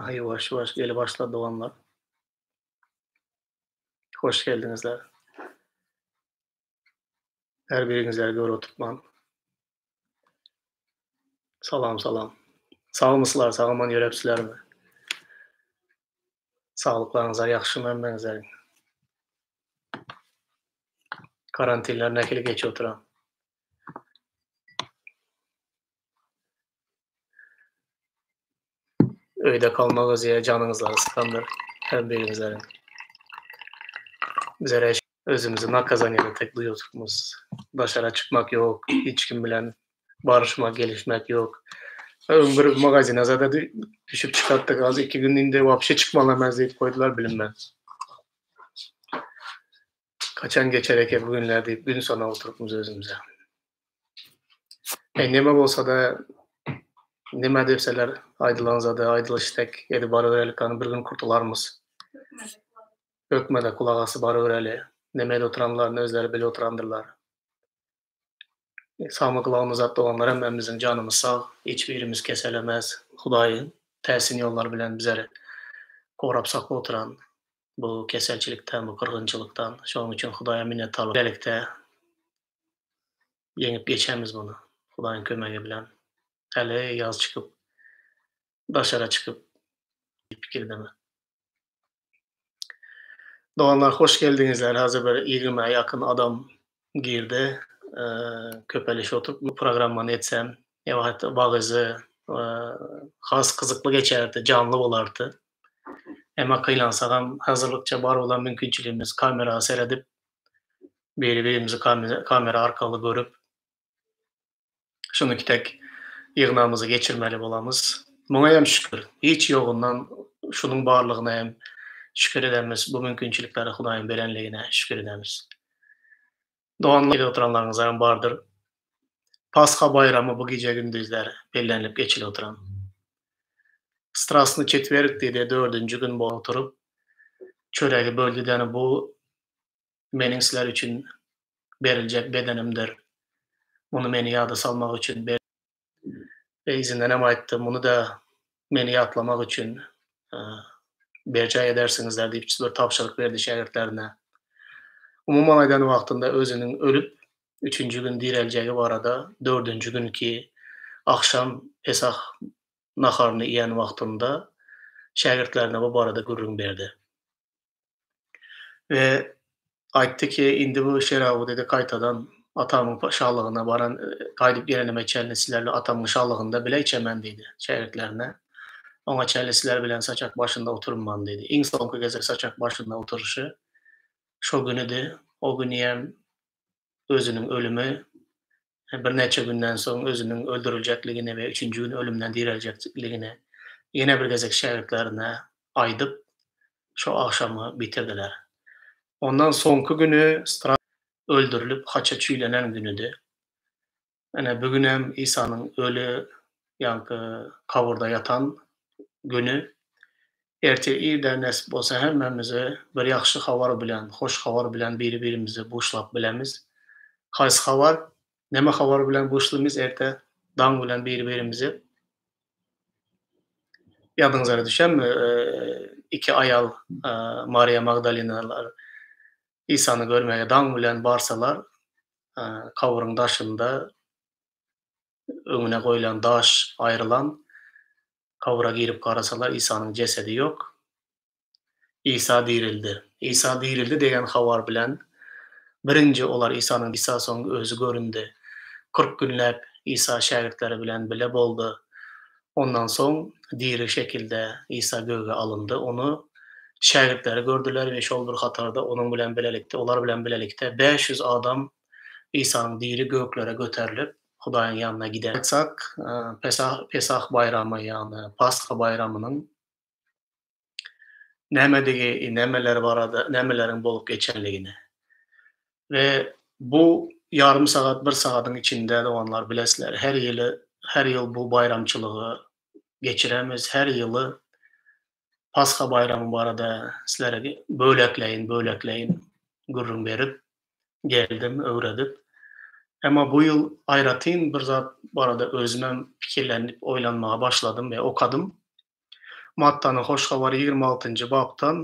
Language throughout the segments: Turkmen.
Aha ýuwaş ýuwaş gele başlady doganlar. Hoş geldiňizler. Her biriňizleri görüp oturtman. Salam salam. Sagmyslar, sag-aman ýörepsilermi? Saglyklaryňyzlar ýagşymy hemmäňizleriň? Karantinler nähili geçip oturan? Öýde kalmak özüe janyňyzlary sykandyr her biriňizleriň. Bizere özümizi nakazaniýada tek duýupmyz. Daşara çykmak ýok, hiç kim bilen baryşmak, gelişmek ýok. Öň bir magazine zada düşüp çykartdyk, az iki gün indi wapşe çykmaly emez diýip goýdular bilinmez. Kaçan geçer eken bu günler diýip gün sanap oturypmyz özümize. E neme bolsa-da neme diýseler aýdylan zada aýdylyş tek edip barybereli gany bir gün kurtularmyz. Hökmede kulak asyp barybereli. Neme edip oturanlaryny özleri bilip oturandyrlar. Sagmy gulagyny uzat doganlar hemmämiziň janymyz sag hiç birimiz kesel emez Hudaý täsin ýollar bilen bizeri gorap saklap oturan bu keselçilikden bu gyrgynçylykdan şonuň üçin Hudaýa minnetdarlyk bilelikde ýeňip geçemiz muny Hudaýyň kömegi bilen häli ýaz çykyp daşara çykyp pikirdeme. Doganlar hoş geldiňizler. Hazir bir ýigrimä ýakyn adam girdi. Köpeliş oturyp bu programmany etsem, ýa wagyzy has gyzykly geçerdi, janly bolardy. Emma gynansagam hazyrlykça bar bolan mümkinçiligimiz kamera seredip, biri-birimizi kamera arkaly görüp, Şuny tek ýygnagymyzy geçirmeli bolamyz. Muňa hem şükür. Hiç ýogundan şunuň barlygyna hem şükür edemiz. Bu mümkinçilikleri Hudaýyň berenligine şükür edemiz. Doganlar edip oturanlaryňyz hem bardyr. Pasha baýramy bu gije-gündizler bellenilip geçilip oturan. Strastny çetwerg diýdi, dördünji gün bolup oturyp, çöregi böldi-de, bu Meniň sizler üçin beriljek bedenimdir. Muny Meni ýada salmak üçin ber. We yzyndan hem aýtdy, Muny-da Meni ýatlamak üçin berjaý edersiňizler diýip bir tabşyryk berdi şägirtlerine. Umuman aýdan wagtynda özüniň ölüp, üçünji gün direljegi barada dördünji günki agşam Pesah naharyny iýen wagtynda şägirtlerine bu barada gürrüň berdi. We aýtdy ki, indi bu şeraby dedi gaýtadan atamyň şalygyna baran gaýdyp gelenime çenli sizlerle atamyň şalygynda bile içemen diýdi şägirtlerine. Oňa çenli sizler bilen saçak başynda oturman diýdi. Iň soňky gezek saçak başynda oturyşy şo günüdi. O günüem özüniň ölümi birnäçe günden soň özüniň öldüriljekligini we üçünji gün ölümden direljekligini ýene bir gezek şägirtlerine aýdyp, şo agşamy bitirdiler. Ondan soňky güni öldürilip, haça çüýlenen günüdi. Ine, bu günem Isanyň öli, ýaňky gabyrda ýatan güni. Ertir irden nesip bolsa hemmämizi bir ýagşy habar bilen, hoş habar bilen biri-birimizi buşlap bilemiz. Haýsy habar? Näme habar bilen buşlymyz erte daň bilen biri-birimizi? Ýadyňyzara düşenmi, iki aýal Mariýa Magdalinalar Isany görmäge daň bilen barsalar, gabryň daşynda öňüne goýlan daş aýrylan, gabra girip garasalar Isanyň jesedi ýok. Isa dirildi. Isa dirildi degen habar bilen birinji olar Isanyň Isa soň özi göründi. 40 günläp Isa şägirtleri bilen bile boldy. Ondan soň diri şekilde Isa göge alyndy. Ony şägirtleri gördüler we şol bir hatarda onuň bilen bilelikde, olar bilen bilelikde 500 adam Isanyň diri göklere göterilip, Hudaýyň ýanyna giden. Aýtsak, Pesah, Pesah baýramy, ýagny Pasha baýramynyň nämedigi, nämeler barada, nämeleriň bolup geçenligini. We bu ýarym sagat, bir sagadyň içinde doganlar bilesizler, her ýyly, her ýyl bu baýramçylygy geçiremiz, her ýyly Pasha baýramy barada sizlere bölekleýin, bölekleýin gürrüň berip geldim, öwredip. Emma bu ýyl aýratyn bir zat barada özümem pikirlenip, oýlanmaga başladym we okadym. Mattanyň Hoş Habary 26-njy bapdan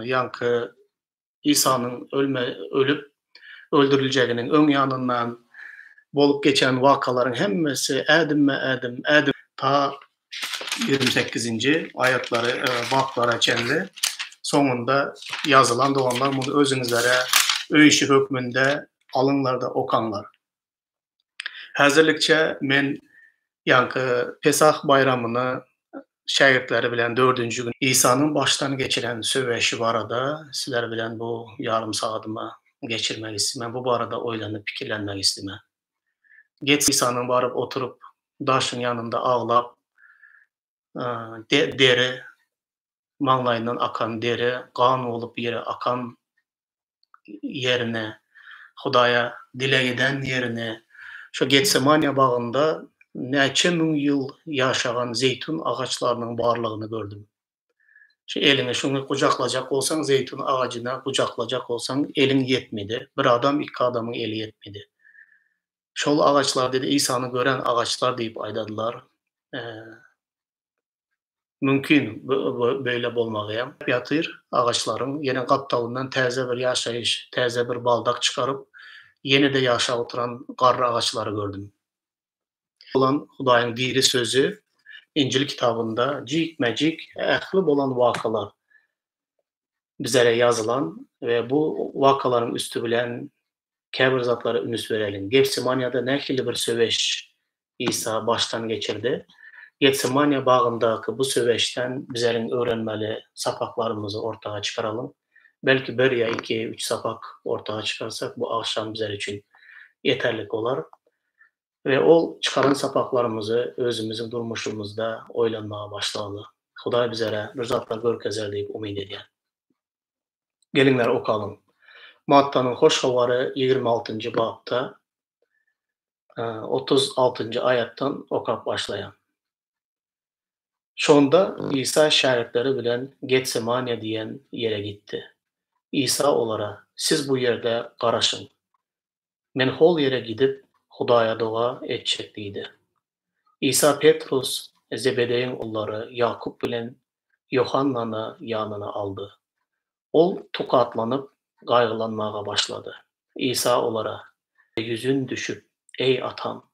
ýaňky Isanyň ölme ölüp öldüriljeginiň öň ýanyndan bolup geçen wakalaryň hemmesi ädimme-ädim, ädim ta 28-nji aýatlary baplara çenli soňunda ýazylan doganlar muny özüňizlere öý işi hökmünde alyňlarda okaňlar. Häzirlikçe men ýaňky Pesah baýramyny şägirtleri bilen dördünji gün Isanyň başdan geçiren söweşi barada sizler bilen bu ýarym sagadymy geçirmek istemän, bu barada oýlanyp pikirlenmek istemän. Gets Isanyň baryp oturyp daşyň ýanynda aglap deri maňlaýyndan akan deri gan bolup ýere akan ýerine, Hudaýa dileg eden ýerine, şo Getsemaniýa bagynda näçe müň ýyl ýaşagan zeýtun agaçlarynyň barlygyny gördüm. Şu eliňi şuny gujaklajak bolsaň, zeýtun agajyna gujaklajak bolsaň, eliň ýetmedi. Bir adam, iki adamyň eli ýetmedi. Şol agaçlar diýdi, Isany gören agaçlar diýip aýdadylar. Mümkin beýle bolmagy hem. Ýatyr agaçlaryň ýene gapdalyndan täze bir ýaşaýyş, täze bir baldak çykaryp, ýene-de ýaşap oturan garry agaçlary gördüm. Bolan Hudaýyň diri sözi Injil kitabynda jikme-jik ähli bolan wakalar bizlere ýazylan we bu wakalaryň üsti bilen käbir zatlara ünüs bereliň. Gefsemaniýada nähili bir söweş Isa başdan geçirdi. Getsemaniýa bagyndaky bu söweşden bizeriň öwrenmeli sapaklarymyzy ortaga çykaralyň. Belki bir ýa iki, üç sapak ortaga çykarsak bu agşam bizler üçin ýeterlik bolar. We ol çykaran sapaklarymyzy özümiziň durmuşymyzda oýlanmaga başlaly. Hudaý bizere bir zatlar görkezer diýip umyt edýän. Geliňler okalyň. Mattanyň Hoş Habary 26-njy bapda 36-njy aýatdan okap başlaýan. Şonda Isa şägirtleri bilen Getsemaniýa diýen ýere gitdi. Isa olara, Siz bu ýerde garaşyň. Men hol ýere gidip, Hudaýa doga etjek diýdi. Isa Petrus, Zebedeýiň ogullary Ýakup bilen Ýohannany ýanyna aldy. Ol tukatlanyp, gaýgylanmaga başlady. Isa olara, Ýüzin düşüp, Eý, Atam,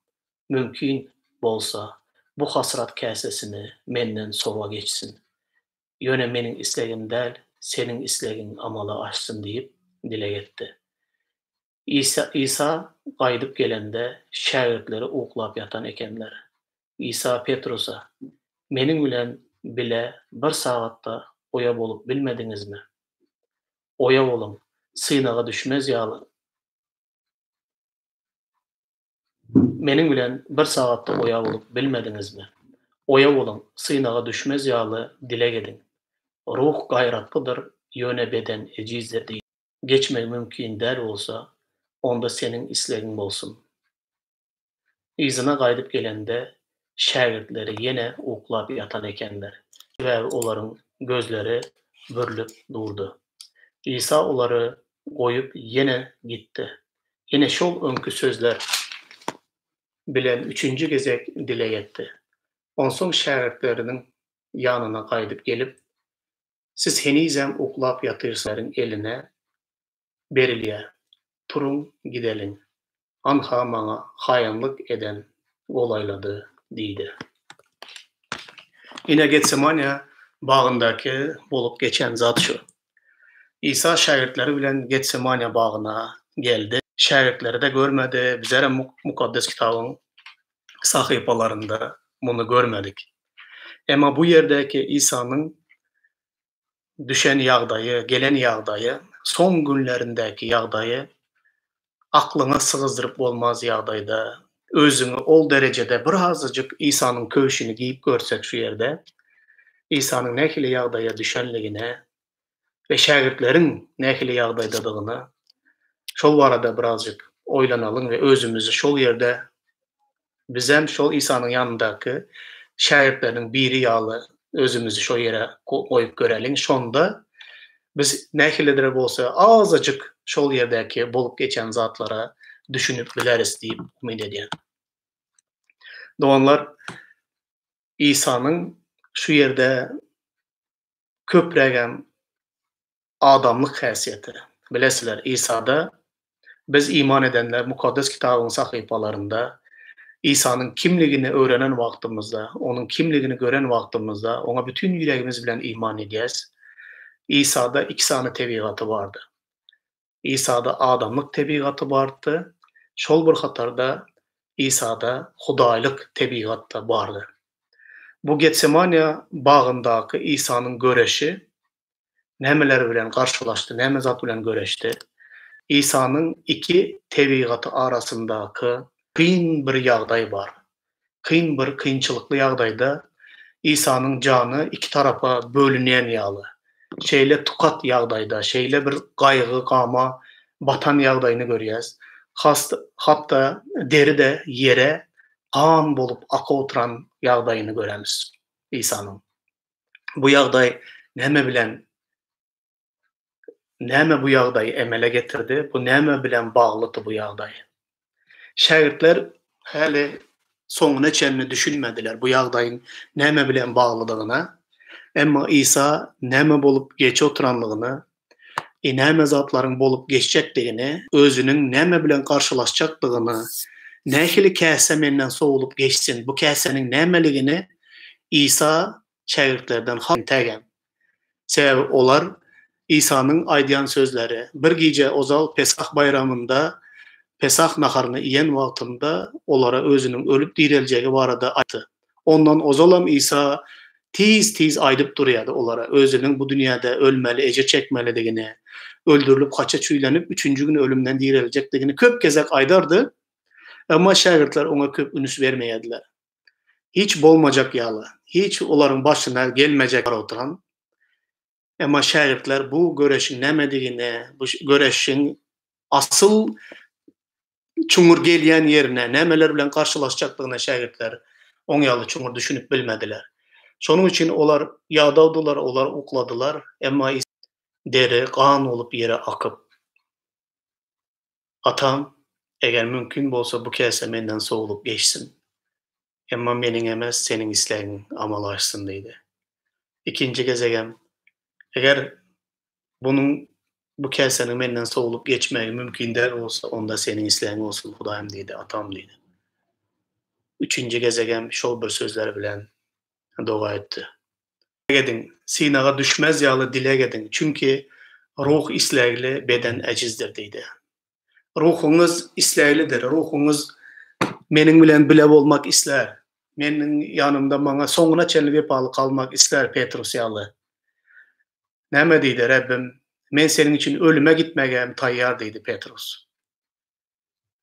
mümkin bolsa, bu hasrat käsesini Menden sowa geçsin. Ýöne Meniň islegim däl, Seniň islegiň amala aşsyn diýip, dileg etdi. Isa Isa gaýdyp gelende, şägirtleri uklap ýatan ekenler. Isa Petrusa, Meniň bilen bile bir sagat-da oýa bolup bilmediňizmi? Oýa boluň, synaga düşmez ýaly Meniň bilen bir sagat-da oýa bolup bilmediňizmi? Oýa boluň, synaga düşmez ýaly dileg ediň. Ruh gaýratlydyr, ýöne beden ejizdir diýdi. Geçmegi mümkin däl bolsa, onda seniň islegiň bolsun. Yzyna gaýdyp gelende, şägirtleri ýene uklap ýatan ekenler. Sebäbi olaryň gözleri bürlüp durdy. Isa olary goýup ýene gitdi. Ýene şol öňki sözler bilen üçünji gezek dileg etdi. Onsoň şägirtleriniň ýanyna gaýdyp gelip, Siz henizem uklap ýatyrsyňyz eline berilýär. Turuň, gideliň. Anha maňa haýynlyk eden golaýlady diýdi. Ine Getsemaniýa bagyndaky bolup geçen zat şu. Isa şägirtleri bilen Getsemaniýa bagyna geldi. Şägirtleri-de görmedi, bizlerem Mukaddes Kitabyň sahypalarynda muny görmedik. Emma bu ýerdäki Isanyň düşen ýagdaýy, gelen ýagdaýy, soň günlerindäki ýagdaýy aklyňa sygyzdyryp bolmaz ýagdaýda, özüňi ol derejede birazajyk Isanyň köwşüni geýip görsek şu ýerde, Isanyň nähili ýagdaýa düşenligine we şägirtleriň nähili ýagdaýdadygyna şol barada birazjyk oýlanalyň we özümizi şol ýerde Bizem şol Isanyň ýanyndaky şägirtleriniň biri ýaly özümizi şo ýere goýup göreliň. Şonda biz nähilidir bolsa azajyk şol ýerdäki bolup geçen zatlara düşünip bileris diýip umyt edýän. Doganlar, Isanyň şu ýerde. Köprägem adamlyk häsiýeti. Bilesiler, Isada biz iman edenler Mukaddes Kitabyň sahypalarynda Isanyň kimligini öwrenen wagtymyzda, Onuň kimligini gören wagtymyzda, Oňa bütin ýüregimiz bilen iman edýäs. Isada iki sany tebigaty bardy. Isada adamlyk tebigaty bardy, şol bir hatarda Isada hudaýlyk tebigat-da bardy. Bu Getsemaniýa bagyndaky Isanyň göreşi nämeler bilen garşylaşdy, näme zat bilen göreşdi? Isanyň iki tebigaty arasyndaky kyn bir ýagdaý bar. Kyn bir kynçylykly ýagdaýda Isanyň jany iki tarapa bölünýän ýaly, şeýle tukat ýagdaýda, şeýle bir gaýgy-gama batan ýagdaýyny görýäs. Has hatda deri-de ýere gan bolup akyp oturan ýagdaýyny görämis Isanyň. Bu ýagdaý näme bilen Näme bu ýagdaýy emele getirdi? Bu näme bilen baglydy bu ýagdaý? Şägirtler häli soňuna çenli düşünmediler bu ýagdaýyň näme bilen baglydygyna. Emma Isa näme bolup geçip oturanlygyny, näme zatlaryň bolup geçjekdigini, özüniň näme bilen garşylaşjakdygyny, nähili käse menden sowulyp geçsin, bu käsäniň nämeligini Isa şägirtlerden has entägem. Sebäbi olar Isanyň aýdýan sözleri, bir gije ozal Pesah baýramynda Pesah naharyny iýen wagtynda olara özüniň ölüp direljegi barada aýtdy. Ondan ozalam Isa tiz-tiz aýdyp durýardy olara özüniň bu dünýäde ölmeli, ejir çekmelidigini, öldürilip haça çüýlenip, üçünji gün ölümden direljekdigini köp gezek aýdardy. Emma şägirtler oňa köp üns bermeýärdiler. Hiç bolmajak ýaly, hiç olaryň başyna gelmejek oturan. Emma şägirtler bu göreşiň nämedigine, bu göreşiň asyl çuňňur gelýän ýerine, nämeler bilen garşylaşjakdygyna şägirtler oň ýaly çuňňur düşünip bilmediler. Şonuň üçin olar ýadawdylar, olar ukladylar, emma deri gan bolup ýere akyp, Atam, eger mümkin bolsa bu käse menden sowulyp geçsin. Emma meniň emes, seniň islegiň amala aşsyn diýdi. Ikinji gezegem, Eger bunuň, bu käsäniň menden sowulyp geçmegi mümkin däl bolsa, onda seniň islegiň bolsun, Hudaýym diýdi, Atam diýdi. Üçünji gezegem şol bir sözler bilen doga etdi. Dileg ediň, synaga düşmez ýaly dileg ediň, çünki ruh islegli, beden ejizdir diýdi. Ruhuňyz isleglidir, ruhuňyz Meniň bilen bile bolmak islär. Meniň ýanymda maňa soňuna çenli wepaly galmak islär Petrus ýaly. Näme diýdi, Rebbim, men seniň üçin ölüme gitmäge hem taýýar diýdi Petrus.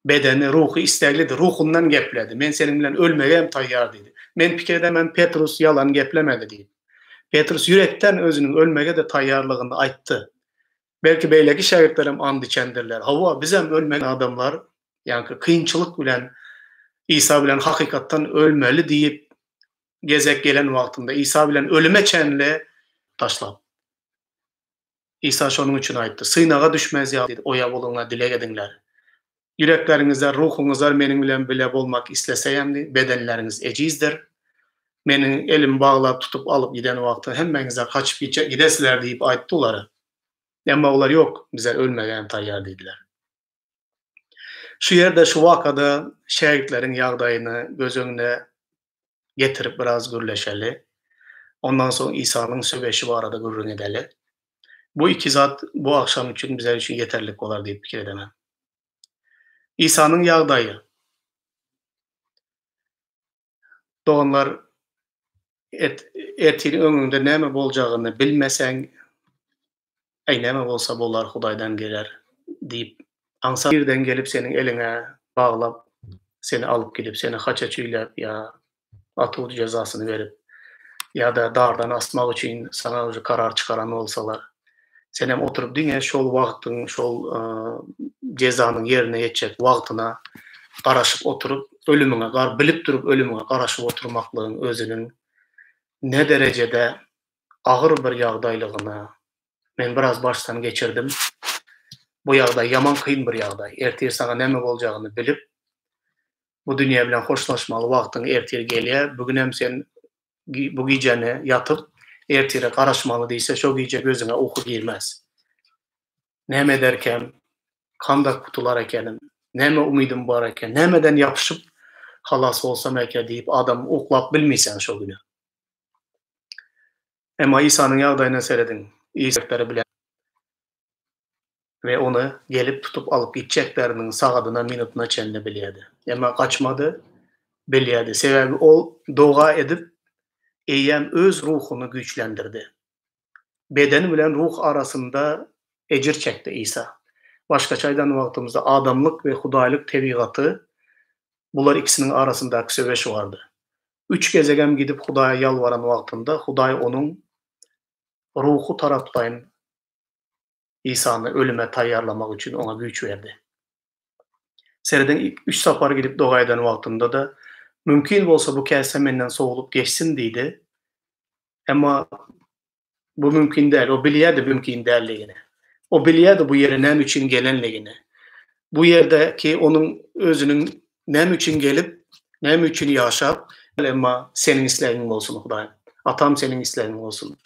Bedeni, ruhy isleglidi, ruhundan gepledi. Men seniň bilen ölmege hem taýýar diýdi. Men pikir edemem Petrus ýalan geplemedi diýip. Petrus ýürekden özüniň ölmege-de taýýarlygyny aýtdy. Belki beýleki şägirtlerem and içendirler. Hawa, bizem ölmeli adamlar, ýaňky kynçylyk bilen Isa bilen hakykatdan ölmeli diýip gezek gelen wagtynda Isa bilen ölüme çenli taşlap. Isa şonuň üçin aýtdy, Synaga düşmez ýaly oýa boluňlar, dileg ediňler. Ýürekleriňizde, ruhuňyzlar meniň bilen bile bolmak isleseýem, bedenleriňiz ejizdir. Meniň elimi baglap tutup alyp giden wagty hemmäňizler gaçyp gidesiler diýip aýtdy olara. Emma olar ýok, bizler ölmäge hem taýýar diýdiler. Şu ýerde, şu wakada şägirtleriň ýagdaýyny göz öňüne getirip biraz gürleşeli. Ondan soň Isanyň söweşi barada gürrüň edeli. Bu iki zat bu agşam üçin bizler üçin ýeterlik bolar diýip pikir edemen. Isanyň ýagdaýy. Doganlar, ertir öňüňde näme boljagyny bilmeseň, Äý, näme bolsa bolar, Hudaýdan geler diýip, aňsat birden gelip seniň eliňe baglap, seni alyp gidip, seni haça çüýläp ýa atuw jezasyny berip, ýa-da dardan asmak üçin saňa uje karar çykaran bolsalar, senem oturyp diňe şol wagtyň, şol jezanyň ýerine ýetjek wagtyna garaşyp oturyp, ölümiňe gar bilip durup ölümiňe garaşyp oturmaklygyň özüniň ne derejede agyr bir ýagdaýlygyny men biraz başdan geçirdim. Bu ýagdaý ýaman kyn bir ýagdaý. Ertir saňa näme boljagyny bilip, bu dünýe bilen hoşlaşmaly wagtyň ertir gelýär. Bu günem sen bu gijäni ýatyp, Ertire garaşmaly diýse, şo gije gözüňe uky girmez. Näme ederkäm, kandak gutular ekenim, näme umydym bar eken, nämeden ýapyşyp halas bolsam eke diýip adam uklap bilmeýsen şo güni. Emma Isanyň ýagdaýyna serediň. Isa bilen we ony gelip tutup alyp gitjekleriniň sagadyna, minutyna çenli bilýärdi. Emma gaçmady, bilýärdi. Sebäbi ol doga edip, eýýäm öz ruhuny güýçlendirdi. Beden bilen ruh arasynda ejir çekdi Isa. Başgaça aýdan wagtymyzda adamlyk we hudaýlyk tebigaty bular ikisiniň arasyndaky söweş bardy. Üç gezegem gidip Hudaýa ýalbaran wagtynda Hudaý onuň ruhy taraplaýyn Isany ölüme taýýarlamak üçin oňa güýç berdi. Serediň, üç sapar gidip doga eden wagtynda-da, Mümkin bolsa bu käse menden sowulyp geçsin diýdi. Emma bu mümkin däl. O bilýärdi mümkin däldigini. O bilýärdi bu ýere näme üçin gelenligini. Bu ýerdäki onuň özüniň näme üçin gelip, näme üçin ýaşap, emma seniň islegiň bolsun, Hudaýym. Atam seniň islegiň bolsun.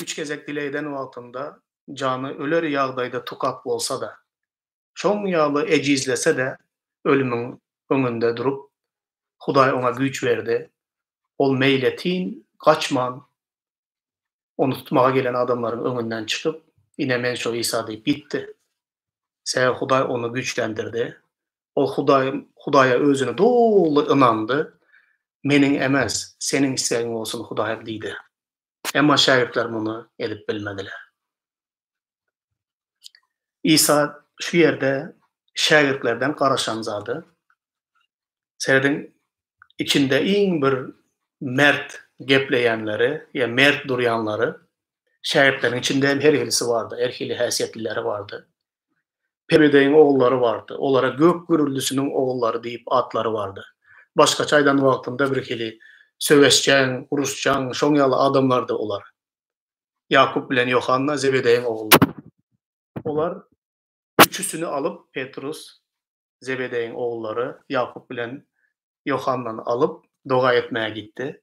Üç gezek dileg eden wagtynda jany öler ýagdaýda tukat bolsa-da, şoň ýaly ejizlese-de ölümiň öňünde durup, Hudaý oňa güýç berdi. Ol meýletin gaçman, ony tutmaga gelen adamlaryň öňünden çykyp, Ine, men şo Isa diýip gitdi. Sebäbi Hudaý ony güýçlendirdi. Ol Hudaý Hudaýa özüni doly ynandy. Meniň emes, Seniň islegiň bolsun, Hudaýym diýdi. Emma şägirtler muny edip bilmediler. Isa şu ýerde şägirtlerden garaşan zady, serediň, içinde iň bir mert gepleýänleri ýa mert durýanlary, şägirtleriň içinde hem her hilisi bardy, her hili häsiýetlileri bardy. Zebedeýiň ogullary bardy. Olara gök gürrüldisiniň ogullary diýip atlary bardy. Başgaça aýdan wagtynda birhili söweşjeň, uruşjaň, şoň ýaly adamlardy olar. Ýakup bilen Ýohanna Zebedeýiň ogullary. Olar üçüsini alyp, Petrus, Zebedeýiň ogullary Ýakup bilen Ýohannany alyp, doga etmäge gitdi.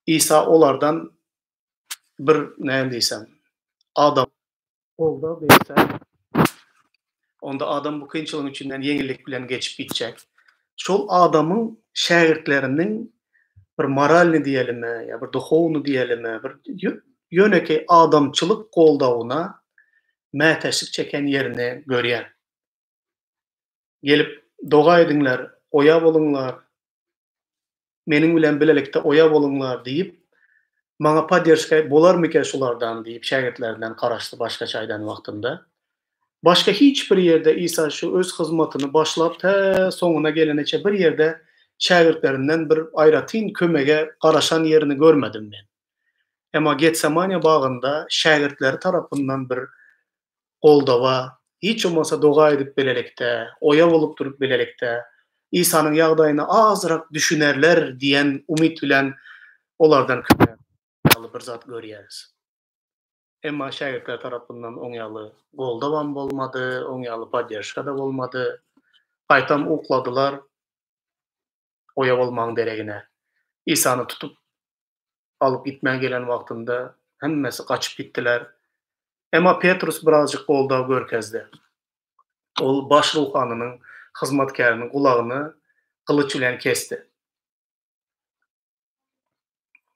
Isa olardan bir, näme diýsem, adam. Goldaw berse, onda adam bu kynçylygyň içinden ýeňillik bilen geçip gitjek. Şol adamyň şägirtleriniň bir moralny diýelimi ýa bir duhowny diýelimi, bir ýönekeý adamçylyk goldawyna mätäçlik çeken ýerini görýän. Gelip doga ediňler, oýa boluňlar, meniň bilen bilelikde oýa boluňlar diýip, maňa podderşka bolarmyka şulardan diýip şägirtlerinden garaşdy başgaça aýdan wagtynda. Başga hiç bir ýerde Isa şu öz hyzmatyny başlap tä soňuna geleneçe bir ýerde şägirtlerinden bir aýratyn kömege garaşan ýerini görmedim men. Emma Getsemaniýa bagynda şägirtleri tarapyndan bir goldawa, hiç bolmasa doga edip bilelikde, oýa bolup durup bilelikde, Isanyň ýagdaýyna azrak düşünerler diýen umyt bilen olardan kömek ýaly bir zat görýäris. Emma şägirtler tarapyndan oň ýaly goldawam bolmady, oň ýaly podderşka-da bolmady. Gaýtam ukladylar, oýa bolmagyň deregine. Isany tutup alyp gitmäge gelen wagtynda hemmesi gaçyp gitdiler. Emma Petrus birazjyk goldaw görkezdi. Ol baş ruhanynyň hyzmatkäriniň gulagyny gylyç bilen kesdi.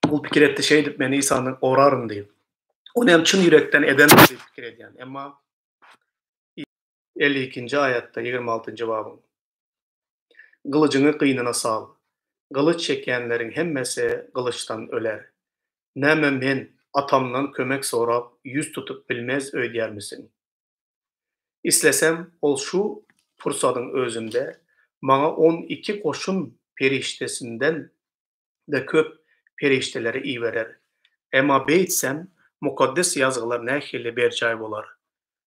Ol pikir etdi, şeýdip men Isany goraryn diýip. Ony hem çyn ýürekden edendir diýip pikir edýän. Emma 52-nji aýatda, 26-njy babyň. Gylyjyňy gynyna sal. Gylyç çekýänleriň hemmesi gylyçdan öler. Näme men Atamdan kömek sorap ýüz tutup bilmez öýdýärmisiň? Islesem, ol şu pursadyň özünde maňa 12 goşun perişdesinden-de köp perişdeleri iberer. Emma beýtsem, Mukaddes Ýazgylar nähili berjaý bolar?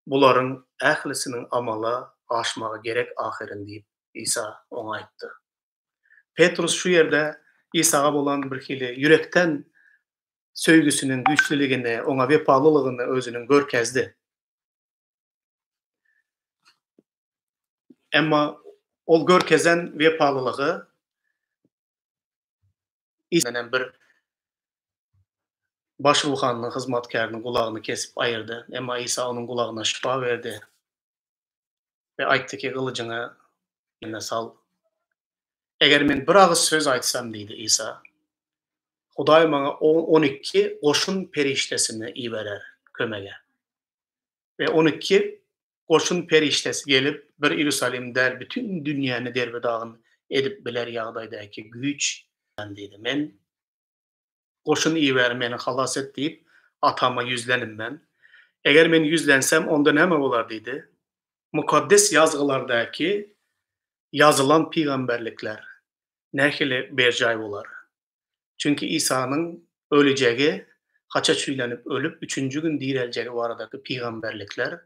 Bularyň ählisiniň amala aşmagy gerek ahyryn diýip, Isa oňa aýtdy. Petrus şu ýerde Isaga bolan birhili ýürekden söýgüsiniň güýçlüligini, oňa wepalylygyny özüniň görkezdi. Emma ol görkezen wepalylygy Isadan bir. Baş ruhanynyň hyzmatkäriniň gulagyny kesip aýyrdy. Emma Isa onuň gulagyna şypa berdi we aýtdy ki, Gylyjyňy ýerine sal. Eger men bir agyz söz aýtsam, diýdi Isa, Hudaý maňa 12 goşun perişdesini iberer kömege. We 12 goşun perişdesi gelip, bir Iýerusalim däl, bütin dünýäni derbi-dagyn edip biler ýagdaýdaky güýç diýdi. Men Goşun iber, meni halas et diýip, atama ýüzlenim men. Eger men ýüzlensem, onda näme bolar diýdi. Mukaddes Ýazgylardaky ýazylan pygamberlikler nähili berjaý bolar? Çünki Isanyň ölejegi, haça çüýlenip ölüp, üçünji gün direljegi baradaky pygamberlikler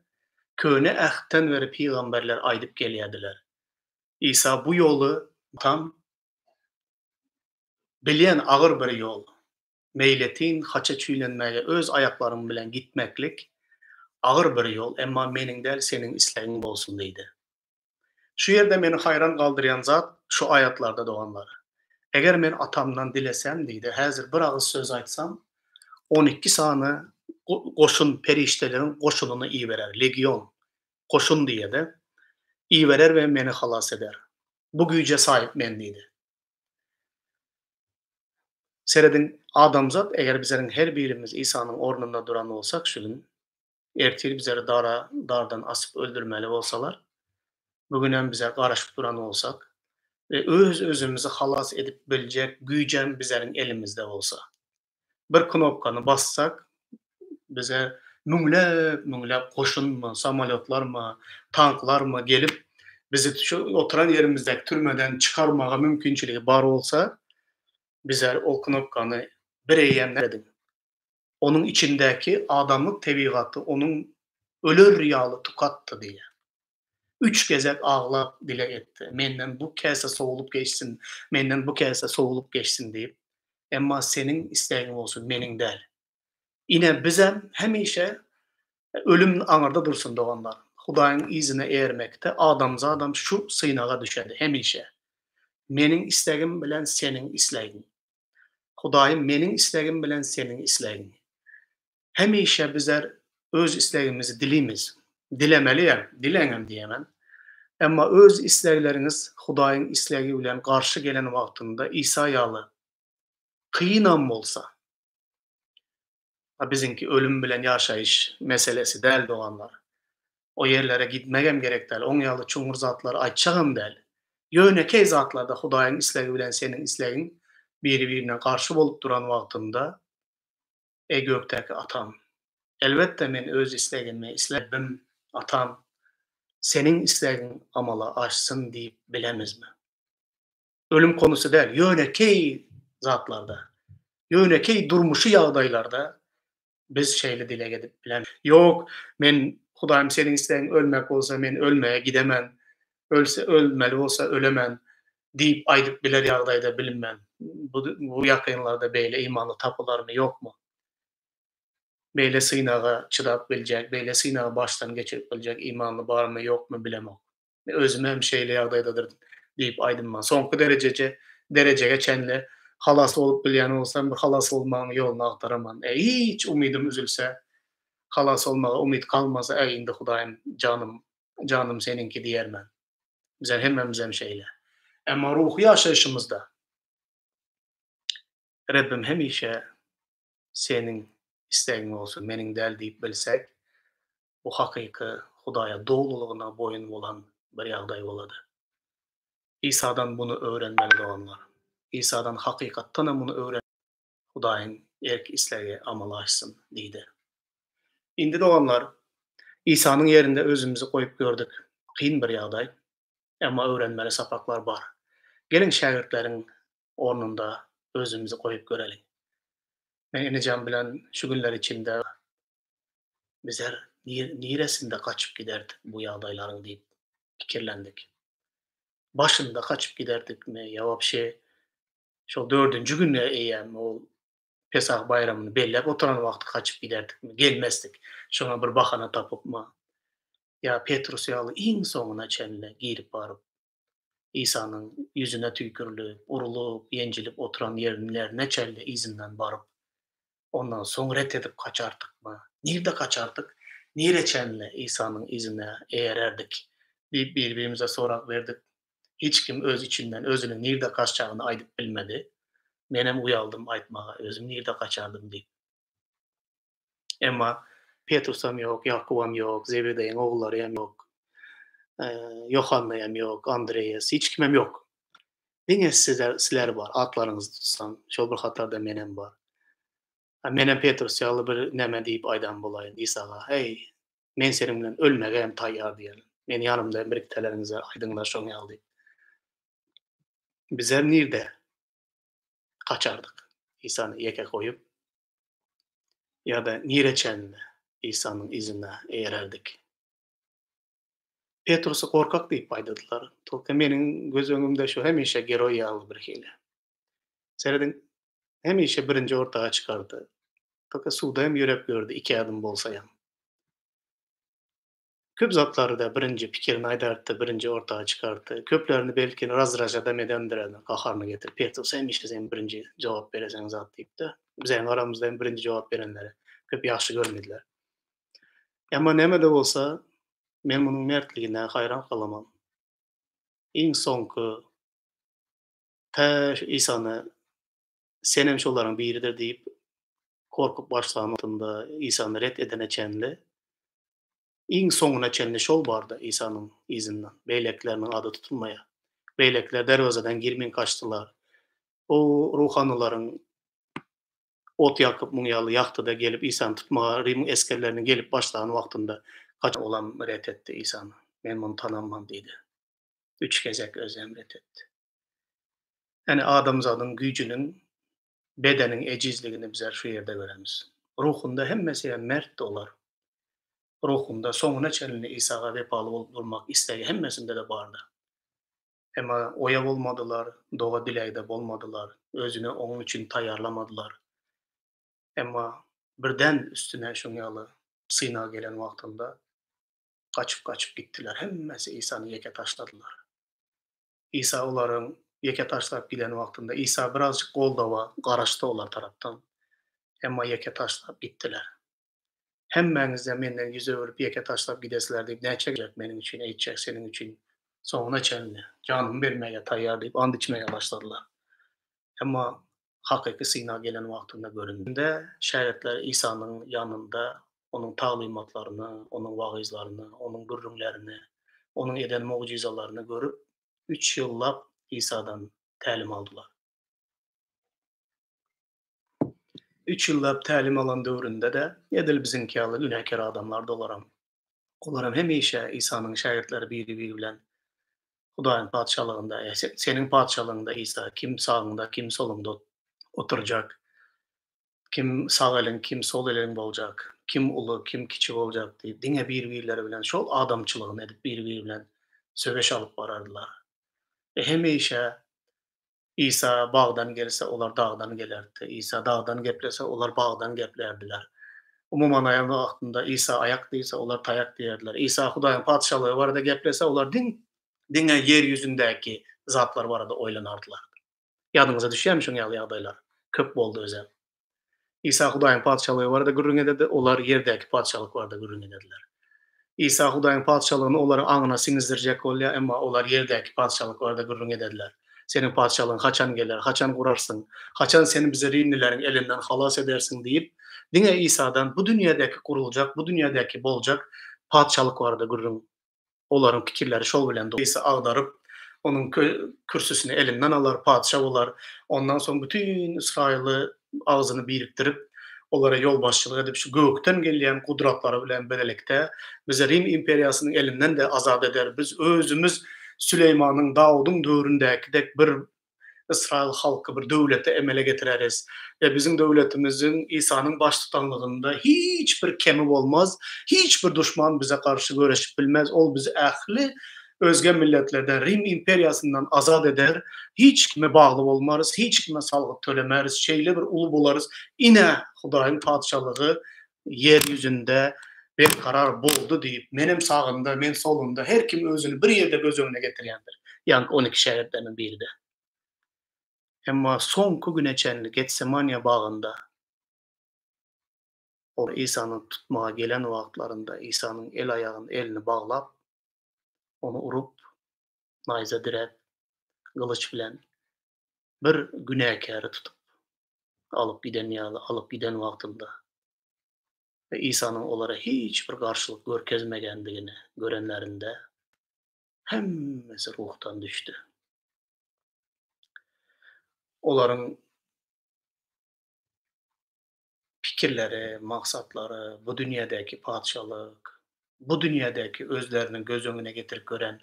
Köne Ähtden beri pygamberler aýdyp gelýärdiler. Isa bu ýoly tam Bilýän agyr bir ýol. Meýletin haça çüýlenmäge öz aýaklarym bilen gitmeklik agyr bir ýol, emma meniň däl seniň islegiň bolsun diýdi. Şu ýerde meni haýran galdyrýan zat şu aýatlarda doganlar. Eger men atamdan dilesem diýdi, häzir bir agyz söz aýtsam, 12 sany goşun perişdeleriň goşunyny iberer, legion, goşun diýede, iberer we meni halas eder. Bu güýje saýyp men diýdi. Serediň, adamzat, eger bizleriň her birimiz Isanyň ornunda duran bolsak şu gün, ertir bizleri dara, dardan asyp öldürmeli bolsalar, bu günem bize garaşyp duran bolsak we öz-özümizi halas edip biljek güýjem bizleriň elimizde bolsa, bir knopkany bassak, bize müňläp-müňläp goşunmy, samolýotlarmy, tanklarmy gelip, bizi şu oturan ýerimizdäki türmeden çykarmaga mümkinçiligi bar bolsa, bizler ol knopkany bireýýäm nädedik? Onuň içindäki adamlyk tebigaty onuň öler ýaly tukatdy diýýär. Üç gezek aglap dileg etdi, Menden bu käse sowulyp geçsin, menden bu käse sowulyp geçsin diýip. Emma Seniň islegiň bolsun, meniň däl. Ine, bizem hemişe ölüm aňyrda dursun, doganlar. Hudaýyň yzyna ermekde adamzadam şu synaga düşedi hemişe. Meniň islegim bilen Seniň islegiň. Hudaýym, meniň islegim bilen Seniň islegiň. Hemişe bizler öz islegimizi dilimiz. Dilemeliyem, dileňem diýemen. Emma öz islegleriňiz Hudaýyň islegi bilen garşy gelen wagtynda Isa ýaly kynam bolsa, a biziňki ölüm bilen ýaşaýyş meselesi däl doganlar. O ýerlere gitmegem gerek däl, oň ýaly çuňňur zatlary aýtjagam däl. Ýönekeý zatlarda Hudaýyň islegi bilen seniň islegiň biri-birine garşy bolup duran wagtynda Eý gökdäki Atam! Elbetde men öz islegimi isledim, Atam, Seniň islegiň amala aşsyn diýip bilemizmi? Ölüm konusy däl, ýönekeý zatlarda, ýönekeý durmuşy ýagdaýlarda biz şeýle dileg edip bileris. Ýok, men Hudaýym Seniň islegiň ölmek bolsa men ölmege gidemen, ölse ölmeli bolsa ölemen diýip aýdyp biler ýagdaýda bilinmän. Bu bu ýakynlarda beýle imanly tapylarmy ýokmy? Beýle synaga çydap biljek, beýle synagy başdan geçirip biljek imanly barmy ýokmy bilemok. Özüm hem şeýle ýagdaýdadyr diýip aýdynman. Soňky derejeje derejege çenli halas bolup bilýän bolsam, bir halas bolmagyň ýoluny agtaraman. E, hiç umydym üzülse, halas bolmaga umyt galmasa, äý indi Hudaýym janym janym seniňki diýermen. Bizem hemmämizem şeýle. Emma ruhy ýaşaýşymyzda Rebbim hemişe Seniň islegiň bolsun, meniň däl diýip bilsek, bu hakyky Hudaýa dolulygyna boýun bolan bir ýagdaý bolady. Isadan muny öwrenmeli doganlar. Isadan hakykatdanam muny öwren Hudaýyň erk-islegi amala aşsyn diýdi. Indi doganlar, Isanyň ýerinde özümizi goýup gördük. Kyn bir ýagdaý, emma öwrenmeli sapaklar bar. Geliň şägirtleriň ornunda özümizi goýup göreliň. Men Enejan bilen şu günler içinde bizler niresinde gaçyp giderdik bu ýagdaýlaryň diýip pikirlendik. Başynda gaçyp giderdikmi ýa wapşe Şol dördünji günde eýýäm ol Pesah baýramyny belläp oturan wagty gaçyp giderdikmi? Gelmezdik. Şoňa bir bahana tapypmy? Ýa Petrus ýaly iň soňuna çenli girip baryp, Isanyň ýüzüne tüýkürilip, urlup, ýenjilip oturan ýerlerine çenli yzyndan baryp. Ondan soň ret edip gaçardykmy? Nirde gaçardyk? Nirä çenli Isanyň yzyna eýererdik? diýip bir-birimize sorag berdik. Hiç kim öz içinden özüniň nirde gaçjagyny aýdyp bilmedi. Menem uýaldym aýtmaga, özüm nirde gaçardym diýip. Emma Petrusam ýok, Ýakubam ýok, Zebedeýiň ogullary hem ýok, Ýohanna hem ýok, Andreas, hiç kimem ýok. Diňe sizler, sizler bar, atlaryňyzy tutsam, şol bir hatarda menem bar. A menem Petrus ýaly bir näme diýip aýdan bolaýyn Isaga, Heý, men seniň bilen ölmege hem taýýar diýerin. Meni ýanymda hem birikdeleriňize aýdyňlar şoň ýaly diýip. Bizler nirde gaçardyk Isany ýeke goýup? Ýa-da nirä çenli Isanyň yzyna eýererdik? Petrusy gorkak diýip aýdadylar. Tolka meniň göz öňümde şu hemişe geroý ýaly birhili. Serediň, hemişe birinji ortaga çykardy. Tolka suwda hem ýörep ýördi, iki ädim bolsaýam. Köp zatlary-da birinji pikirini aýdardy, birinji ortaga çykardy. Köplerini belki razdražadam edendir, gaharyny getirip, Petrus hemişe sen birinji jogap bereseň zat diýip-de. Biziň aramyzda hem birinji jogap berenleri köp ýagşy görmediler. Emma näme-de bolsa, men munuň mertligine haýran galaman. Iň soňky tä şu Isany Senem şolaryň biridir diýip gorkup başlan wagtynda Isany ret edene çenli, iň soňuna çenli şol bardy Isanyň yzyndan. Beýlekileriniň ady tutulmaýar. Beýlekiler derwezeden girmän gaçdylar. O ruhanylaryň Ot ýakyp muň ýaly ýagtyda gelip Isany tutmaga Rimiň esgerleriniň gelip başlan wagtynda gaç Olam ret etdi Isany. Men muny tanaman diýdi. Üç gezek özem ret etdi. Ýani adamzadyň güýjüniň bedeniň ejizligini bizler şu ýerde göremiz. Ruhunda hemmesi hem mertdi olar. Ruhunda soňuna çenli Isaga wepaly bolup durmak islegi hemmesinde-de bardy. Emma oýa bolmadylar, doga-dilegde bolmadylar, özüni onuň üçin taýýarlamadylar. Emma birden üstüne şuň ýaly synag gelen wagtynda gaçyp-gaçyp gitdiler. Hemmesi Isany ýeke taşladylar. Isa olaryň ýeke taşlap giden wagtynda, Isa birazjyk goldawa garaşdy olar tarapdan. Emma ýeke taşlap gitdiler. Hemmäňizde menden ýüz öwrüp ýeke taşlap gidesiler diýip näçe gezek meniň üçin eýtjek seniň üçin soňuna çenli janymy bermäge taýýar diýip ant içmäge başladylar. Emma hakyky synag gelen wagtynda göründi. Şägirtler Isanyň ýanynda onuň taglymatlaryny, onuň wagyzlaryny, onuň gürrüňlerini, onuň eden mugjyzalaryny görüp üç ýyllap Isadan tälim aldylar. Üç ýyllap tälim alan döwründe-de, edil biziňki ýaly günäkär adamlardy olaram. Olaram hemişe Isanyň şägirtleri biri-biri bilen Hudaýyň Patyşalygynda, Seniň Patyşalygyňda, Isa, kim sagyňda, kim soluňda oturjak, kim sag eliň, kim sol eliň boljak, kim uly, kim kiçi boljak diýip, diňe bir-birleri bilen şol adamçylygyny edip bir-biri bilen söweş alyp barardylar. We hemişe Isa bagdan gelse, olar dagdan gelerdi. Isa dagdan geplese, olar bagdan geplärdiler. Umuman aýan wagtynda Isa aýak diýse, olar taýak diýerdiler. Isa Hudaýyň Patyşalygy barada geplese, olar diň diňe ýer ýüzündäki zatlar barada oýlanardylar. Ýadyňyza düşýärmi şuň ýaly ýagdaýlar? Köp boldy özem. Isa Hudaýyň Patyşalygy barada gürrüň ederdi, olar ýerdäki patyşalyk barada gürrüň ederdiler. Isa Hudaýyň Patyşalygyny olaryň aňyna siňizdirjek bolýar, emma olar ýerdäki patyşalyk barada gürrüň ederdiler. Seniň patyşalygyň haçan geler, haçan gurarsyň, haçan sen bizi rimlileriň elinden halas edersiň diýip, diňe Isadan bu dünýädäki guruljak, bu dünýädäki boljak patyşalyk barada gürrüň Olaryň pikirleri şol bilen doly. Isa agdaryp, onuň kürsüsini elinden alar, patyşa bolar. Ondan soň bütin Ysraýyly agzyny birikdirip, olara ýolbaşçylyk edip, şu gökden gelýän gudratlary bilen bilelikde bizi Rim imperiýasynyň elinden-de azat eder. Biz özümiz Süleýmanyň, Dawudyň döwründäki dek bir Ysraýyl halky bir döwleti emele getireris we biziň döwletimiziň Isanyň baştutanlygynda hiç bir kemi bolmaz, hiç bir duşman bize garşy göreşip bilmez, ol bizi ähli özge milletlerden, Rim imperiýasyndan azat eder, hiç kime bagly bolmarys, hiç kime salgyt tölemeris, şeýle bir uly bolarys, ine, Hudaýyň Patyşalygy ýer ýüzünde berkarar boldy diýip, menem sagynda, men solunda, her kim özüni bir ýerde göz öňüne getirýändir. Ýaňky 12 şägirtleriniň biri-de. Emma soňky güne çenli Getsemaniýa bagynda. Olar Isany tutmaga gelen wagtlarynda Isanyň el-aýagyny, elini baglap, ony urup, naýza diräp, gylyç bilen bir günäkäri tutup alyp giden ýaly alyp giden wagtynda we Isanyň olara hiç bir garşylyk görkezmegendigini görenlerinde hemmesi ruhdan düşdi. Olaryň pikirleri, maksatlary, bu dünýädäki patyşalyk, bu dünýädäki özleriniň göz öňüne getirip gören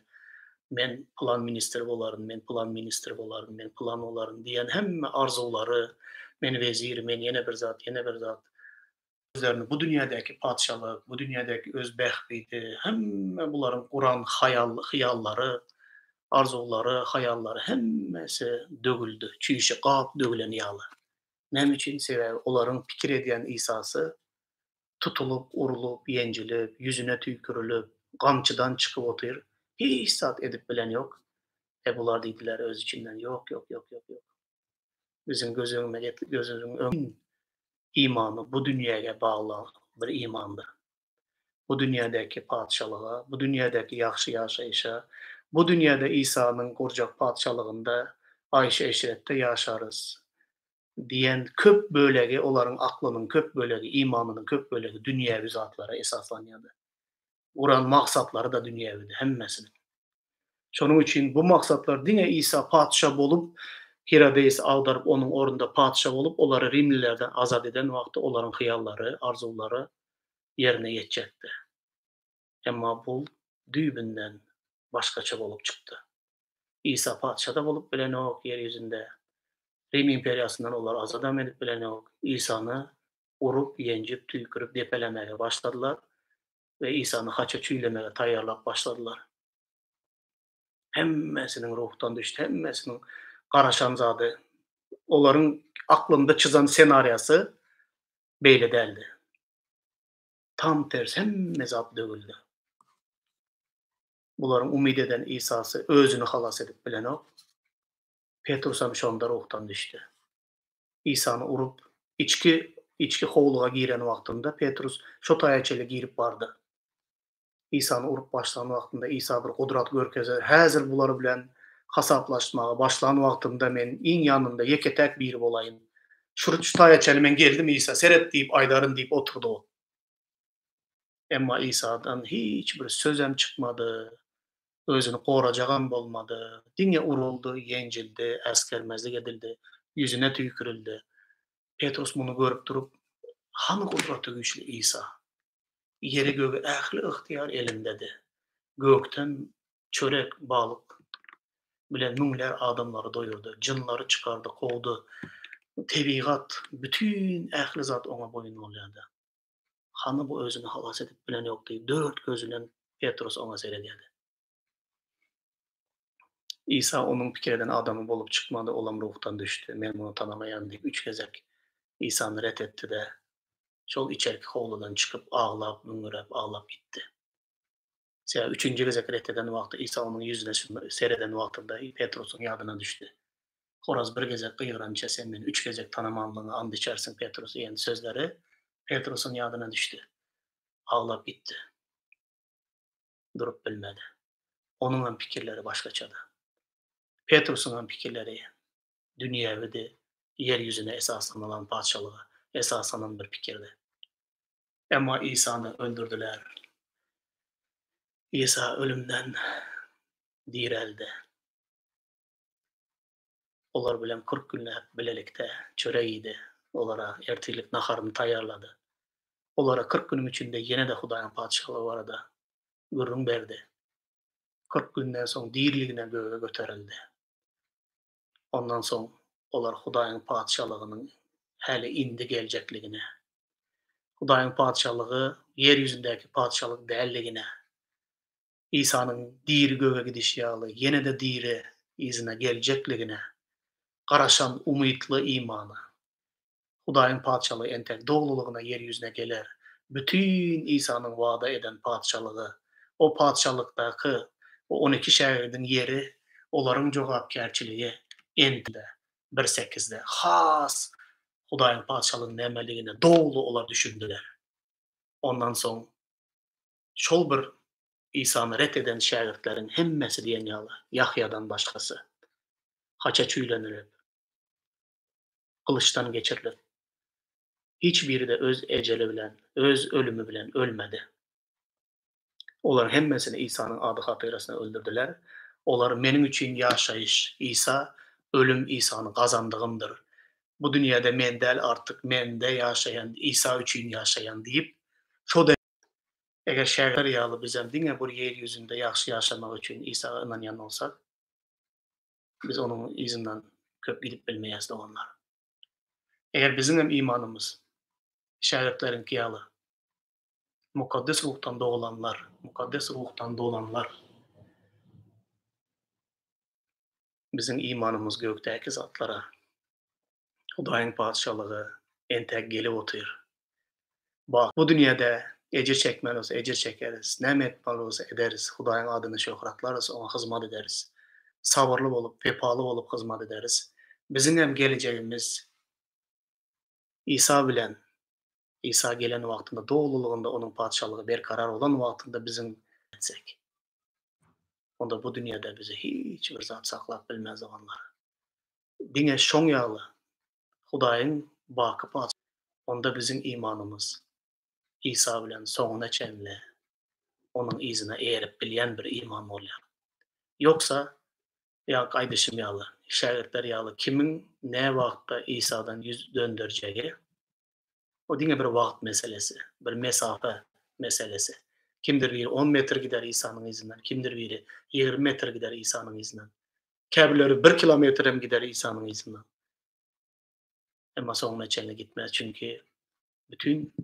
men pylan ministr bolaryn, men pylan ministr bolaryn, men pylan bolaryn diýen hemme arzuwlary, men wezir, men ýene bir zat, ýene bir zat, özlerini bu dünýädäki patyşalyk, bu dünýädäki öz bähbidi, hemme bularyň guran haýal, hyýallary, arzuwlary, haýallary hemmesi dögüldi, çüýşe gap dögülen ýaly. Näme üçin? Sebäbi olaryň pikir edýän Isasy tutulyp, urlup, ýenjilip, ýüzüne tüýkürilip, gamçydan çykyp otyr, hiç zat edip bilen ýok. E bular diýdiler öz içinden, ýok, ýok, ýok, ýok, ýok. Biziň göz öňüme gözümiziň öňünde imany bu dünýäge bagly bir imandyr. Bu dünýädäki patyşalyga, bu dünýädäki ýagşy ýaşaýşa, bu dünýäde Isanyň gurjak patyşalygynda aýşy-eşretde ýaşarys diýen köp bölegi olaryň aklynyň köp bölegi, imanynyň köp bölegi dünýewi zatlara esaslanýardy. Guran maksatlary-da dünýewidi hemmesiniň. Şonuň üçin bu maksatlar diňe Isa patyşa bolup, Hirodeýsi agdaryp onuň ornunda patyşa bolup, olary rimlilerden azat eden wagty olaryň hyýallary, arzuwlary ýerine ýetjekdi. Emma bu düýbünden başgaça bolup çykdy. Isa patyşa-da bolup bilenok ýer ýüzünde. Rim imperiýasyndan olary azadam edip bilenok. Isany urup, ýenjip, tüýkürip depelemäge başladylar we Isany haça çüýlemäge taýýarlap başladylar. Hemmesiniň ruhdan düşdi, hemmesiniň garaşan zady, olaryň aklynda çyzan ssenariýasy beýle däldi. Tam tersi, hemme zat döwüldi. Bularyň umyt eden Isasy özüni halas edip bilenok. Petrusam şonda ruhdan düşdi. Isany urup, içki içki howluga giren wagtynda Petrus şo taýa çenli girip bardy. Isany urup başlan wagtynda Isa bir gudrat görkezer. Häzir bular bilen hasaplaşmaga başlan wagtymda men iň ýanynda ýeke-täk biri bolaýyn. Şu şu taýa çenli men geldim Isa, seret diýip aýdaryn diýip oturdy ol. Emma Isadan hiç bir sözem çykmady, özüni gorajagam bolmady. Diňe uruldy, ýenjildi, äsgermezlik edildi, ýüzüne tüýkürildi. Petrus muny görüp durup, Hany gudraty güýçli Isa? Ýeri-gögi ähli ygtyýar elindedi. Gökden çörek, balyk bilen müňler adamlary doýurdy, jynlary çykardy, kowdy. Tebigat, bütin ähli zat oňa boýun bolýardy. Hany bu özüni halas edip bilen ýokdy, dört gözi bilen Petrus oňa seredýärdi. Isa onuň pikir eden adamy bolup çykmady, olam ruhdan düşdi. Men muny tanamaýan diýip, üç gezek Isany ret etdi-de, şol içerki howludan çykyp, aglap, müňňüräp aglap gitdi. Sebäbi üçünji gezek ret eden wagty Isa onuň ýüzüne sereden wagtynda Petrusyň ýadyna düşdi. Horaz bir gezek gygyrança sen meni üç gezek tanamanlygyňa and içersiň, Petrus diýen sözleri Petrusyň ýadyna düşdi. Aglap gitdi. Durup bilmedi. Onuňam pikirleri başgaçady. Petrusyňam pikirleri dünýewidi, ýer ýüzüne esaslanylan patyşalyga esaslanan bir pikirdi. Emma Isany öldürdiler. Isa ölümden direldi. Olar bilen 40 günläp bilelikde çörek iýdi, olara ertirlik naharyny taýýarlady. Olara 40 günüň içinde ýene-de Hudaýyň Patyşalygy barada gürrüň berdi. 40 günden soň diriligine göge göterildi. Ondan soň olar Hudaýyň Patyşalygynyň häli indi geljekligine, Hudaýyň Patyşalygy ýer ýüzündäki patyşalyk däldigine, Isanyň diri göge gidişi ýaly ýene-de diri yzyna geljekligine garaşan umytly imana, Hudaýyň Patyşalygy entek dolulygyna ýer ýüzüne geler, bütin Isanyň wada eden Patyşalygy, o Patyşalykdaky o 12 şägirdiň ýeri, olaryň jogapkärçiligi entek bir sekizde has Hudaýyň Patyşalygynyň nämeligine doly olar düşündiler. Ondan soň şol bir Isany ret eden şägirtleriň hemmesi diýen ýaly, Ýahýadan başgasy, haça çüýlenilip, gylyçdan geçirilip, hiç biri-de öz ejeli bilen, öz ölümi bilen ölmedi. Olaryň hemmesini Isanyň ady hatyrasyna öldürdiler. Olar Meniň üçin ýaşaýyş, Isa, ölüm Isany gazandygymdyr. Bu dünýäde men däl artyk mende ýaşaýan Isa üçin ýaşaýan diýip, şo Eger şägirtler ýaly bizem diňe bir ýer ýüzünde ýagşy ýaşamak üçin Isa ynanýan bolsak, biz onuň yzyndan köp gidip bilmeýäs doganlar. Eger biziňem imanymyz şägirtleriňki ýaly Mukaddes Ruhdan dogulanlar, Mukaddes Ruhdan dolanlar, biziň imanymyz gökdäki zatlara, Hudaýyň Patyşalygy entäk gelip otyr. Bak, bu dünýäde ejir çekmeli bolsa ejir çekeris, näme etmeli bolsa ederis, Hudaýyň adyny şöhratlarys, Oňa hyzmat ederis. Sabyrly bolup, wepaly bolup hyzmat ederis. Biziňem gelejegimiz Isa bilen, Isa gelen wagtynda dolulygynda Onuň Patyşalygy berkarar bolan wagtynda biziň etsek. Onda bu dünýäde bizi hiç bir zat saklap bilmez doganlar. Diňe şoň ýaly Hudaýyň baky Patyşalygy onda biziň imanymyz Isa bilen soňuna çenli Onuň yzyna eýerip bilýän bir iman bolýar. Ýogsa, ýaňky aýdyşym ýaly, şägirtler ýaly kimiň näwagtda Isadan ýüz dönderjegi, o diňe bir wagt meselesi, bir mesafe meselesi. Kimdir biri on metr gider Isanyň yzyndan, kimdir biri 20 metr gider Isanyň yzyndan. Käbirleri bir kilometr hem gider Isanyň yzyndan. Emma soňuna çenli gitmez, çünki bütin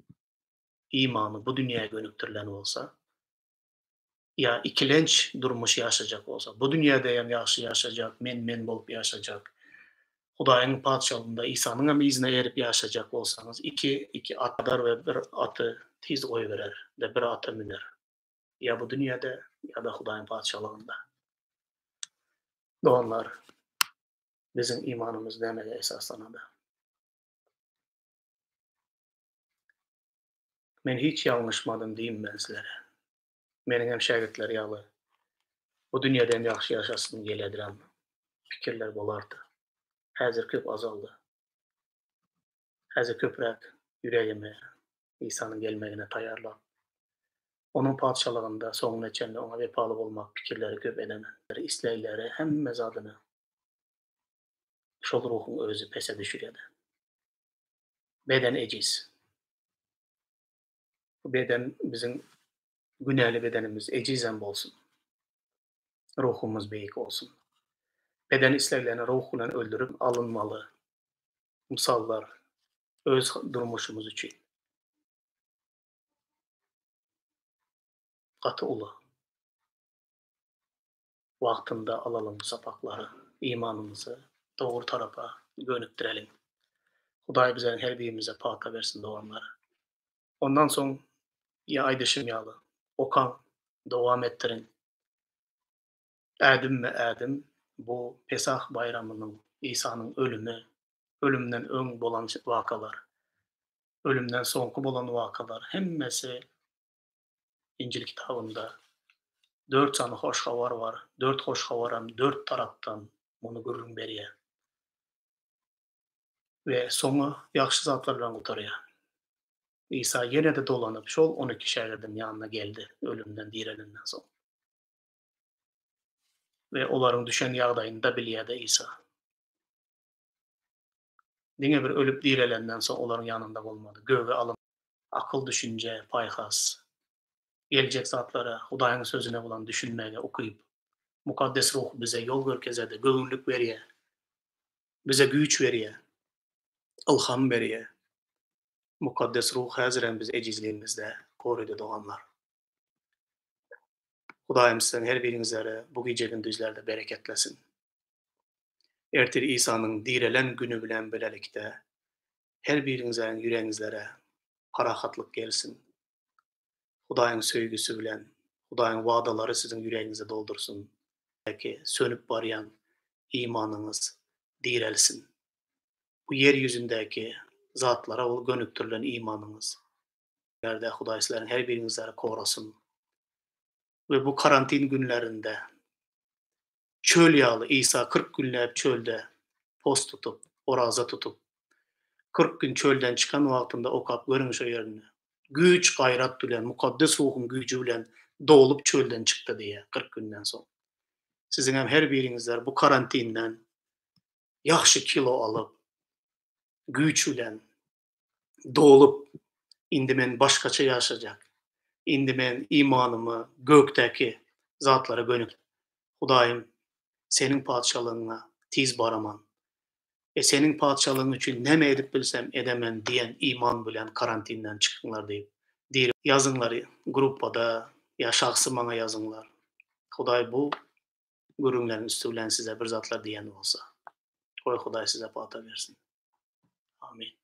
imany bu dünýä gönükdirilen bolsa, ýa ikilenç durmuş ýaşajak bolsa, bu dünýäde hem ýagşy ýaşajak, men-men bolup ýaşajak, Hudaýyň Patyşalygynda Isanyň hem yzyna erip ýaşajak bolsaňyz, iki, iki at adar we bir aty tiz goýberer we bir ata müner. Ýa bu dünýäde, ýa-da Hudaýyň Patyşalygynda. Doganlar, biziň imanymyz nämege esaslanady? Men hiç ýalňyşmadym diýmän sizlere. Meniňem şägirtler ýaly bu dünýede hem ýagşy ýaşasym gelýädirem pikirler bolardy. Häzir köp azaldy. Häzir köpräk ýüregimi Isanyň gelmegine taýýarlap, Onuň Patyşalygynda soňuna çenli Oňa wepaly bolmak pikirleri köp edemen. Islegleri hemme zadyny şol ruhuň özi pese düşürýärdi. Beden ejiz. Bu beden biziň günäli bedenimiz ejizem bolsun. Ruhumyz beýik bolsun. Beden isleglerini ruh bilen öldürip alynmaly mysallar öz durmuşymyz üçin gaty uly. Wagtynda alalyň bu sapaklary, imanymyzy dogry tarapa gönükdireliň. Hudaý bizleriň her birimize pata bersin doganlar. Ondan soň ýa aýdyşym ýaly, okaň, dowam etdiriň. Ädimme-ädim bu Pesah baýramynyň, Isanyň ölümi, ölümden öň bolan wakalar, ölümden soňky bolan wakalar hemmesi Injil kitabynda dört sany hoş habar bar. Dört hoş habaram dört tarapdan muny gürrüň berýär. We soňy ýagşy zatlar bilen gutarýar. Isa ýene-de dolanyp, şol 12 şägirdiň ýanyna geldi, ölümden direlenden soň. We olaryň düşen ýagdaýyny-da bilýärdi Isa. Diňe bir ölüp direlenden soň olaryň ýanynda bolmady, göge alyndy. Akyl-düşünje, paýhas, geljek zatlara, Hudaýyň Sözüne bolan düşünmäge ukyp. Mukaddes Ruh bize ýol görkezede, göwünlik berýär. Bize güýç berýär, ylham berýär. Mukaddes Ruh häzirem bizi ejizligimizde goraýdy doganlar. Hudaýym siziň her biriňizleri bu gije-gündizlerde bereketlesin. Ertir Isanyň direlen güni bilen bilelikde her biriňizleriň ýüregiňizlere parahatlyk gelsin. Hudaýyň söýgüsi bilen, Hudaýyň wadalary siziň ýüregiňizi doldursyn. Belki sönüp barýan imanyňyz direlsin. Bu ýer ýüzündäki zatlara gönükdirilen imanyňyz. günlerde Hudaý sizleriň her biriňizleri korasyn. We bu karantin günlerinde çöl ýaly Isa 40 günläp çölde post tutup, oraza tutup, 40 gün çölden çykan wagtynda okap görüň şo ýerini. Güýç gaýrat bilen, Mukaddes Ruhuň güýji bilen dolup çölden çykdy diýýär 40 günden soň. Siziňem her biriňizler bu karantinden ýagşy kilo alyp, güýç bilen dolup, indi men başgaça ýaşajak, indi men imanymy gökdäki zatlara gönük, Hudaýym, Seniň Patyşalygyňa tiz baraman we Seniň Patyşalygyň üçin näme edip bilsem edemen diýen iman bilen karantinden çykyňlar diýip, diri ýazyňlar gruppada ýa şahsy maňa ýazyňlar. Hudaý bu gürrüňleriň üsti bilen size bir zatlar diýen bolsa, goý Hudaý size pata bersin. Amin.